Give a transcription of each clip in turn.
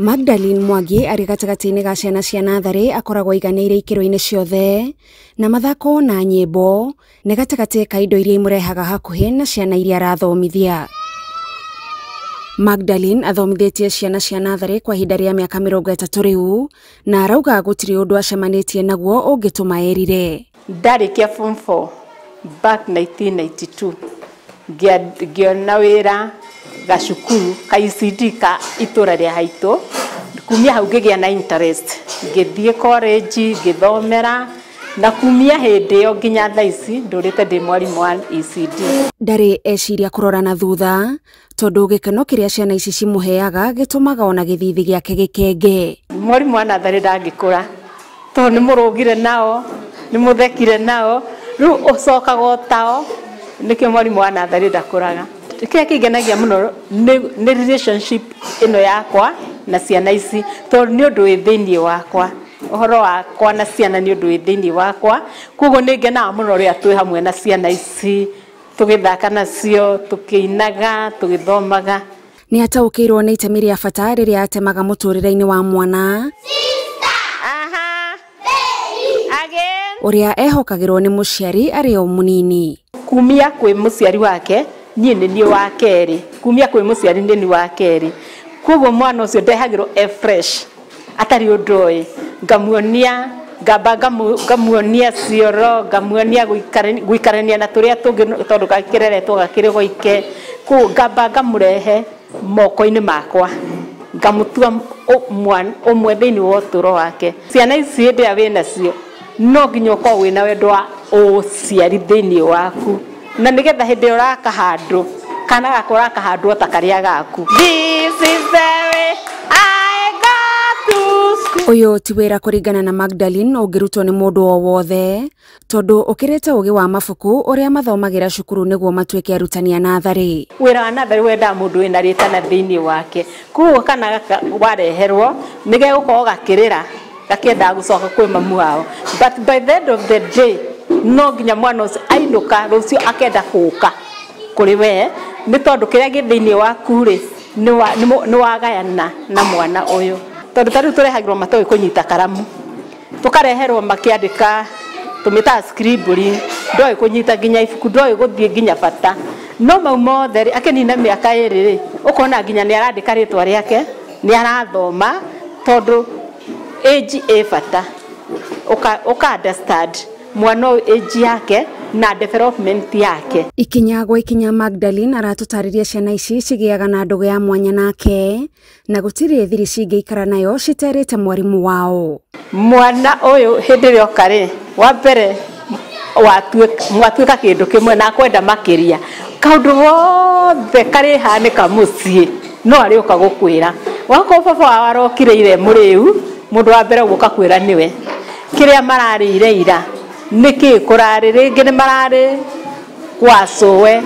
Magdalene Mwangi arĩ gatagatĩ-inĩ ga ciana cia natharĩ akoragwo aiganĩire ikĩro-inĩ ciothe na mathako na nyĩmbo nĩ gatagatĩ ka indo iria imũrehaga hakuhĩ na ciana iria arathomithia. Magdalene athomithĩtie ciana cia natharĩ kwa ihinda rĩa mĩaka 30 rĩu na arauga gũtirĩ ũndũ acemanĩtie naguo ũngĩtũma erire. Ndarĩkia form 4 back 1992 ngĩona wĩra gacukuru ka ECD ka itũra rĩa haitũ. Kumia hau ngĩgĩa na interest, ngĩthiĩ college ngĩthomera, na kumia hĩndĩ ĩyo nginya thaa ici ndũrĩte ndĩ mwarimũ wa ECD. Ndarĩ eciria kũrora na thutha tondũ gĩkeno kĩrĩa ciana ici cimũheaga gĩtũmaga ona gĩthithi gĩake gĩkenge. Mwarimũ wa natharĩ ndangĩkũra tondũ nĩ mũrũgire nao, nĩ mũthekire nao, rĩu ũcokaga o tao, nĩkĩo mwarimũ wa natharĩ ndakũraga. Kĩrĩa kĩngenagia mũno nĩ relationship ĩno yakwa na ciana ici tondũ nĩ ũndũ wĩ thĩinĩ wakwa. Ũhoro wakwa na ciana nĩ ũndũ wĩ thĩinĩ wakwa, koguo nĩ ngenaga mũno rĩrĩa twĩ hamwe na ciana ici, tũgĩthaka nacio, tũkĩinaga, tũgĩthomaga. Nĩ ataũkĩirwo nĩ itemi rĩa bata rĩrĩa atemaga mũtũrĩre-inĩ wa mwana ũrĩa ehokagĩrwo nĩ mũciari arĩ o mũnini. Kumia kwĩ mũciari wake niĩ nĩ niĩ wa kerĩ, kumia kwĩ mũciari nĩ niĩ wa kerĩ, koguo mwana ũcio ndehagĩrwo e fresh atarĩ ũndũ oĩ. Ngamuonia, ngamba ngamuonia cioro, ngamuonia gũikarania na tũrĩa tũngĩ tondũ gakĩreretwo gakĩrĩ goike, koguo ngamba ngamũrehe moko-inĩ makwa, ngamũtua ũmwe thĩinĩ wa ũtũro wake. Ciana ici hĩndĩ ĩrĩa wĩnacio no nginya ũkorwo wĩna wendo wa ũciari thĩinĩ waku, na nĩgetha hĩndĩ ĩrĩa ũraka handũ kana gakwa ũraka handũ o ta karĩa gaku. This is the way I go to school. Ũyũ ti wĩra kũringana na Magdalene ũngĩrutwo nĩ mũndũ o wothe tondũ ũkĩrĩte ũgĩ wa mabuku ũrĩa mathomagĩra cukuru nĩguo matuĩke arutani a natharĩ. Wĩra wa natharĩ wendaga mũndũ wĩna rĩtana thĩinĩ wake, koguo kana gaka wareherwo nĩ gegũkorwo gakĩrĩra gakĩendaga gũcoka kwĩ mamu wao, but by the end of the day no nginya mwana ũcio ainũka rũciũ akenda gũka kũrĩ we, nĩ tondũ kĩrĩa gĩ thĩinĩ waku rĩ nĩ wagayana na mwana ũyũ. Tondũ ta rĩu tũrehagĩrwo matoĩ kũnyita karamu, tũkareherwo makĩandĩka tũmĩtaga scribbling, ndoĩ kũnyita nginya ibuku, ndoĩ gũthiĩ nginya bata, no mau mothe rĩ akĩnina mĩaka ĩrĩ rĩ ũkona nginya nĩ arandĩka rĩtwa rĩake, nĩ arathoma, tondũ age ĩ bata. Ũka understand mwana ũyũ age yake na development yake. Ikinya gwa ikinya Magdalene aratũtarĩria ciana ici cigĩaga na ndũgũ ya mwanya nake na gũtirĩ thiri cingĩikara nayo citerĩte mwarimũ wao. Mwana ũyũ hĩndĩ ĩrĩa oka rĩ, wa mbere mwatuĩka kĩndũ kĩmwe na akwenda makĩria, kaũndũ gothe karĩhanĩka mũciĩ no arĩũka gũkwĩra. Wakorwo baba wao arokire ire mũrĩu, mũndũ wa mbere gũka kwĩra nĩwe kĩrĩa mararĩire ira nĩkĩ kũrarĩ, rĩngĩ nĩ mararĩ kwa cũwe,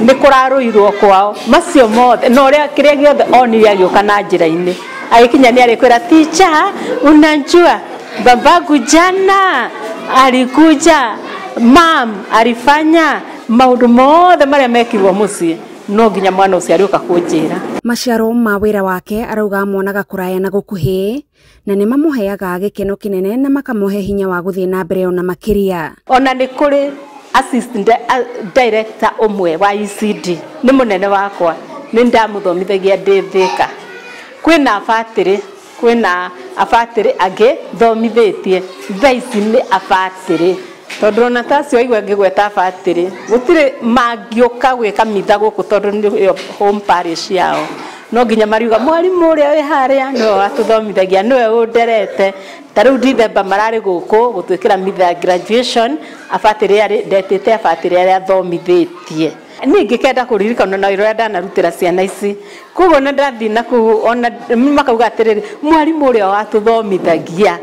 nĩ kũrarũirwo kwao, macio mothe na ũrĩa kĩrĩa gĩothe onire agĩũka na njĩra-inĩ agĩkinya nĩ arĩkwĩra teacher, unajua babangu jana alikuja, mam alifanya maũndũ mothe marĩa mekirwo mũciĩ, no nginya mwana ũcio arĩũka kũnjĩra. Maciaro ma wĩra wake arauga monaga kũraya na gũkuhĩ na nĩ mamũheaga gĩkeno kĩnene na makamũhe hinya wa gũthiĩ na mbere ona makĩria. Ona nĩ kũrĩ assistant director ũmwe wa ECD, nĩ mũnene wakwa, nĩ ndamũthomithagia ndĩ Thĩka. Kwĩna abatĩrĩ, kwĩna abatĩrĩ angĩ thomithĩtie, thaa ici nĩ abatĩrĩ, tondũ ona ta acio aigua ngĩgweta abatĩrĩ gũtirĩ mangĩũka gwĩka mitha gũkũ tondũ nĩyo home parish yao, no nginya mariuga mwarimũ ũrĩa wĩ harĩa nĩwe watũthomithagia, nĩwe ũnderete. Ta rĩu Dithemba mararĩ gũkũ gũtwĩkĩra mitha graduation, abatĩrĩ arĩ ndetĩte abatĩrĩ arĩa thomithĩtie. Niĩ ngĩkenda kũririkana na wĩra ũrĩa ndanarutĩra ciana ici, koguo ona ndathiĩ na kũu ona makauga atĩrĩrĩ, mwarimũ ũrĩa watũthomithagia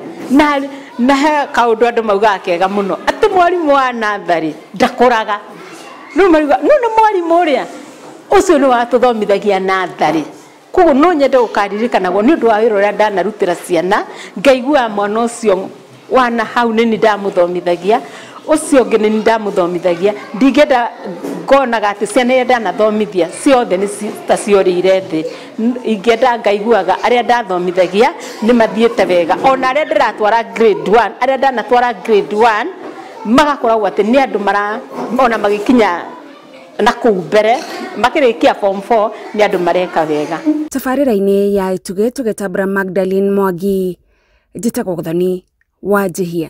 na he kaũndũ andũ maugaga kega mũno atĩ mwarimũ wa natharĩ ndakũraga. Rĩu mariuga no nĩ mwarimũ ũrĩa ũcio nĩ watũthomithagia natharĩ, koguo no nyende gũkaririkanagwo nĩ ũndũ wa wĩra ũrĩa ndanarutĩra ciana, ngaigua mwana ũcio wana hau nĩ niĩ ndamũthomithagia, ũcio ũngĩ nĩ niĩ ndamũthomithagia, ndingĩenda Ngonaga atĩ ciana iria ndanathomithia ciothe nĩ ta ciorĩire thĩ. Ingĩenda ngaiguaga arĩa ndathomithagia nĩ mathiĩte wega, ona arĩa ndĩratwara grade 1, arĩa ndanatwara grade 1 magakoragwo atĩ nĩ andũ mara ona magĩkinya na kũu mbere makĩrĩkia form 4 nĩ andũ mareka wega. Tabarĩra-inĩ ya Itugĩ tũgĩtambũra Magdalene Mwangi, njĩtagwo Gathoni wa Njihia.